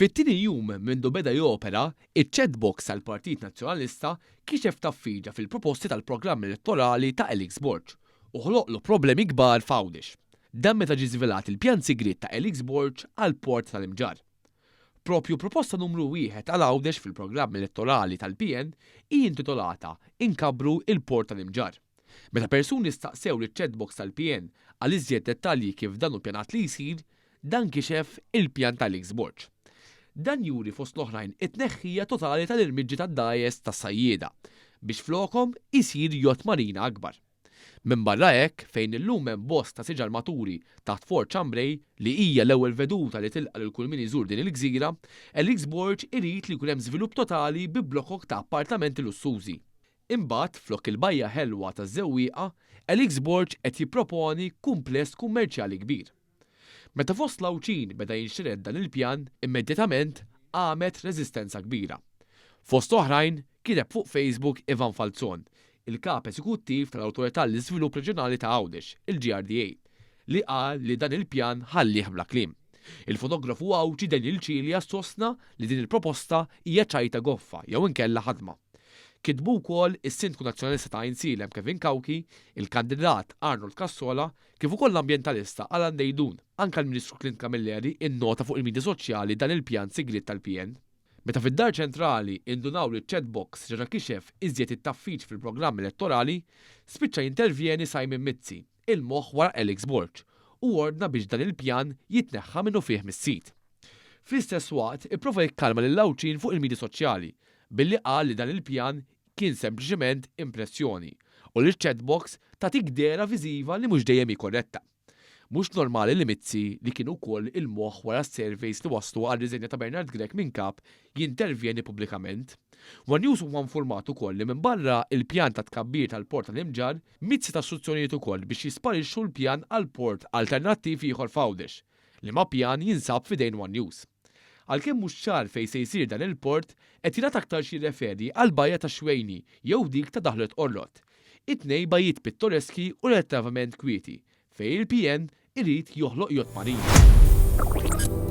Fit-tieni jum mindu beda jopera, iċ-chatbox tal-Partit Nazzjonalista kixef tgħaffiġa fil-proposti tal-programm elettorali ta' Alex Borg u ħloqlu problemi kbar f'Għawdex. Dan meta ġie żvelat il-pjan sigriet ta' Alex Borg għall-Port tal-Imġarr. Propju proposta numru wieħed għal Għawdex fil-programm elettorali tal-PN hi intitolata 'Inkabbru l-Port tal-Imġarr'. Meta persuni staqsew liċ-chatbox tal-PN għal iżjed dettalji kif dan hu pjanat li jsir, dan kixef il-pjan ta' Alex Borg. Dan juri fost l-oħrajn it-tneħħija totali tal-irmiġġi tad-dgħajjes tas-sajjieda biex flokhom isir yacht marina akbar. Minbarra hekk, fejn illum hemm bosta siġar maturi taħt Fort Chambray, li hija l-ewwel veduta li tilqa' lil kull min iżur din il-gżira, Alex Borg irid li jkun hemm żvilupp totali bi blokok ta' appartamenti lussużi. Imbagħad, flok il-bajja ħelwa taż-Żewwieqa, Alex Borg qed jipproponi kumpless kummerċjali kbir. Meta fost l-Għawdxin beda jinxtered dan il-pjan, immedjatament qamet reżistenza kbira. Fost oħrajn, kiteb fuq Facebook Ivan Falzon, il-Kap Eżekuttiv tal-Awtorità għall-Iżvilupp Reġjonali ta' Għawdex, il-GRDA, li qal li dan il-pjan ħallieh bla kliem. Il-fotografu Għawdxi Daniel Cilia sostna li din il-proposta hija ċajta goffa jew inkella ħadma. Kitbu wkoll is-Sindku Nazzjonalista ta' Għajnsielem Kevin Cauchi, il-kandidat Arnold Cassola, kif ukoll l-ambjentalista Alan Deidun. Anke l-Ministru Clint Camilleri innota fuq il-midja soċjali dan il-pjan sigriet tal-PN. Meta fid-Dar Ċentrali indunaw li ċ-chatbox reġa' kixef iżjed it-tgħaffiġ fil-programm elettorali, spiċċa jintervjeni Simon Mizzi, il-moħħ wara Alex Borg, u ordna biex dan il-pjan jitneħħa minnufih mis-sit. Fl-istess waqt ipprova jikkalma lill-Għawdxin fuq il-midja soċjali billi qal li dan il-pjan kien sempliċement impressjoni u li ċ-chatbox tagħtik dehra viżiva li mhux dejjem hi korretta. Mhux normali li Mizzi, li kien ukoll il-moħħ wara s-surveys li wasslu għar-riżenja ta' Bernard Grech minn Kap, jintervjeni pubblikament. One News huwa infurmat ukoll li minbarra l-pjan ta' tkabbir tal-Port tal-Imġarr, Mizzi ta struzzjonijiet ukoll biex jisparixxu l-pjan għal port alternattiv ieħor f'Għawdex, liema pjan jinsab f'idejn one News. Għalkemm mhux ċar fejn se jsir dan il-port, qed jingħad aktarx jirreferi għall-bajja tax-Xwejni jew dik ta' Daħlet Qorrot. It-tnejn bajjiet pittoreski u relattivament kwieti, fejn il-PN irid joħloq yacht marina.